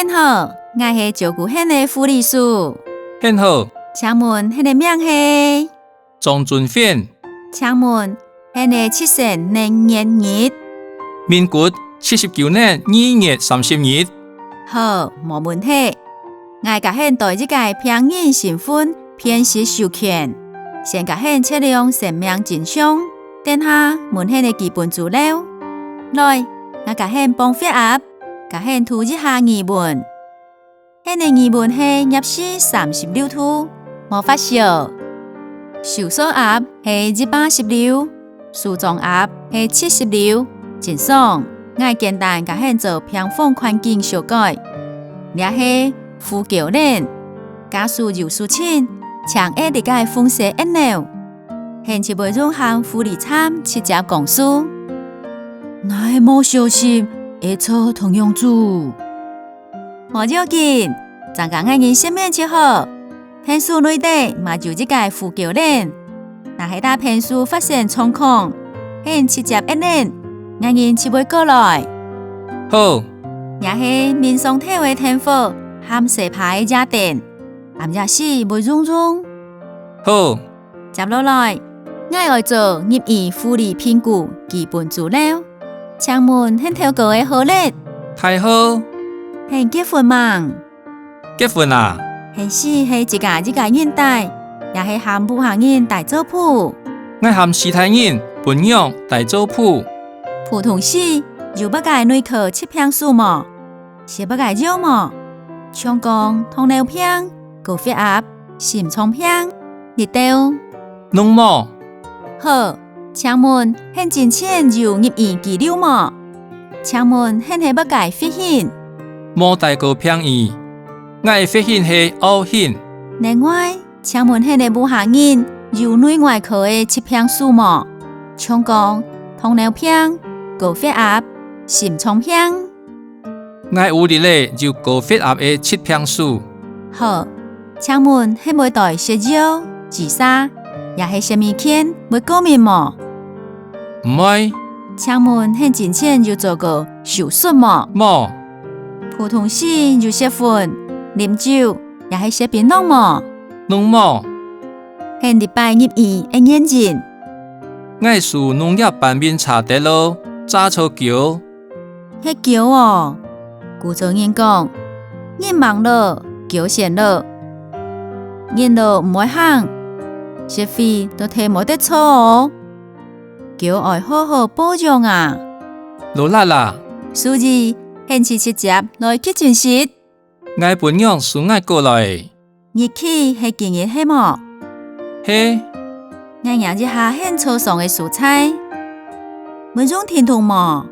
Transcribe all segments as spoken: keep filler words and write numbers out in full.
你好，𠊎係照顧你个護理師。你好，請問你个名係？張俊憲。請問你个出生年月日？民國七十九年二月三十日。好，無問題。𠊎佮你對一個病人身份辨識授權，先佮你測量生命徵象，等下問你个基本資料。來，𠊎佮你磅血壓， 佮你讀一下耳溫。你个耳溫係攝氏三十六度，無發燒。收縮壓係一百十六，舒張壓係七十六，正常。𠊎簡單佮你做病房環境小改。這係護狗鈴，假使有事情，請愛在該紅色按鈕。 你就會用和護理站直接講事。𠊎無小心，會著同樣子。無要緊，張開𠊎人身面就好。病室內底嘛有一個護狗鈴，若係在病室發生狀況，你直接按鈴，𠊎人就會過來。好。這係面霜頭个電火，和洗牌个夜燈，暗夜時會用用。好。 接落來，𠊎愛做入院護理評估基本資料。請問你頭高个號列？大號。你結婚吂？結婚啊。你死係自家一個人戴，也係和屋下人戴做伙？𠊎和序大人、餔娘戴做伙。普通時有捌个內科疾病史無？ 食捌个藥無？像講糖尿病、高血壓、心臟病、日照。攏無。好，請問你進前有入院記錄無？請問你係麼个血型？無戴過病衣。𠊎个血型係O型。另外， 請問你个屋下人有內外科个疾病史無？像講糖尿病、高血壓、心臟病。𠊎屋裡个有高血壓个疾病史。好，請問你會對食藥、注射，也係食物件會過敏無？毋會。請問你進前有做過手術無？無。普通時有食薰、啉酒， 也係食檳榔無？攏無。你這擺入院个原因？𠊎駛農業搬運車跌落，矺著腳。係腳哦。古早人講，人吂老，腳先老。人老毋會行，食費都提無得著哦。腳愛好好保養啊。勞力啊。所以，你就直接來急診室。 𠊎餔娘送𠊎過來。日期係今日係無？係。𠊎看一下你坐床个所在，會用停動無？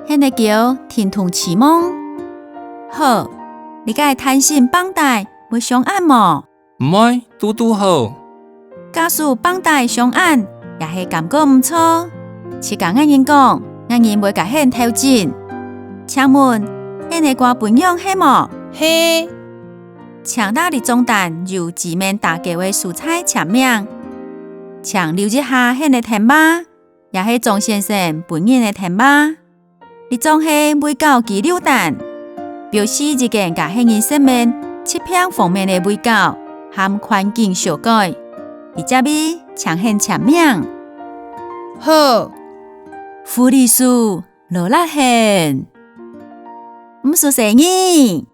你个腳停動直摸。好，這个彈性繃帶會傷眼無？毋會，堵堵好。 假使繃帶傷眼，也係感覺毋著，就佮𠊎人講，𠊎人會佮你調整。請問，你係掛餔娘係無？係。請在這張單有紙面打勾个所在簽名。請留一下你个電話，也係張先生本人个電話。 這張係衛教記錄單，表示已經佮你人說明疾病方面个衛教和環境小改。這位請你簽名。好，護理師，勞力你！毋使細義。